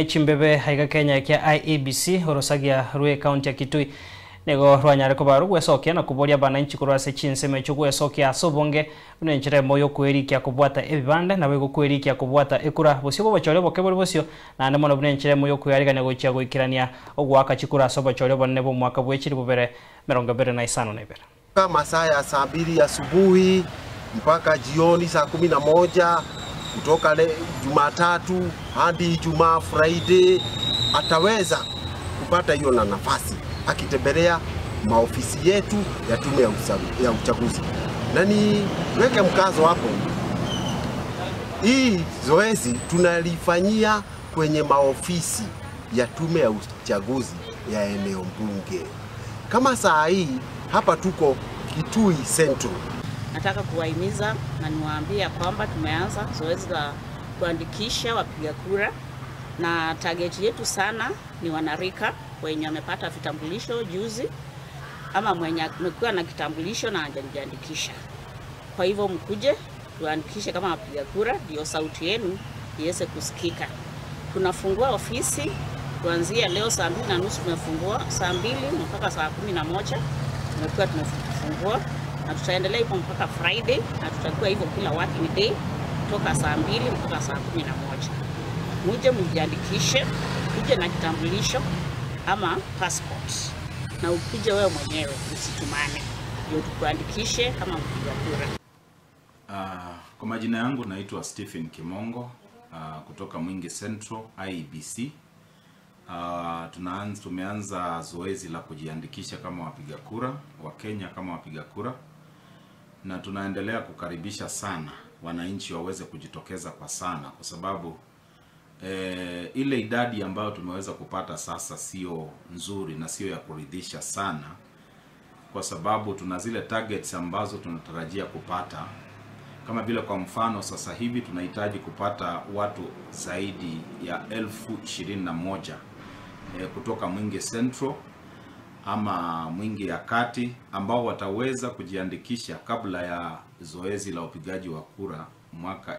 Chimbebe haiga Kenya kia IEBC orosagia rwe county ya Kitui nego rwanyare kobaru gwecokia na kuboria bananchi kurwase chinseme echo gwecokia asobonge unenchere moyo kwerikia kubwata ebibande na wego kwerikia kubwata ekura bosio bochore boke bosio na ndemo bunenchere moyo kwiyarigania gochia goikirania ogwaka chikura asobochore bonne bo mwaka bwechiri bubere 2052. Masaa ya saa 2 asubuhi mpaka jioni saa 11 kutoka Jumatatu hadi Ijumaa Friday ataweza kupata hiyo na nafasi akitembelea maofisi yetu ya tume ya uchaguzi. Na niweke mkazo hapo, hii zoezi tunalifanyia kwenye maofisi ya tume ya uchaguzi ya eneo bunge. Kama saa hii hapa tuko Kitui Central. Nataka kuwahimiza na niwaambie kwamba tumeanza zoezi la kuandikisha wapiga kura, na target yetu sana ni wanarika wenye wamepata vitambulisho juzi ama mwenye amekuwa na kitambulisho na hajajiandikisha. Kwa hivyo mkuje tuandikishe kama wapiga kura, ndio sauti yenu iweze kusikika. Tunafungua ofisi kuanzia leo saa 2:30, tumefungua saa 2 mpaka saa 11 tumekuwa tumefungua, na tutaendelea hivyo mpaka Friday, na tutakuwa hivyo kila working day kutoka saa 2 mpaka saa 11. Muje mjiandikishe, uje na kitambulisho ama passport, na ukuje wewe mwenyewe, usitumane, ndio tukuandikishe kama mpiga kura. Kwa majina yangu naitwa Stephen Kimongo, kutoka Mwingi Central IEBC. Tumeanza zoezi la kujiandikisha kama wapiga kura wa Kenya kama wapiga kura, na tunaendelea kukaribisha sana wananchi waweze kujitokeza kwa sana, kwa sababu ile idadi ambayo tumeweza kupata sasa sio nzuri na sio ya kuridhisha sana, kwa sababu tuna zile targets ambazo tunatarajia kupata. Kama vile kwa mfano sasa hivi tunahitaji kupata watu zaidi ya 21,000 kutoka Mwingi Central ama Mwingi ya Kati ambao wataweza kujiandikisha kabla ya zoezi la upigaji wa kura mwaka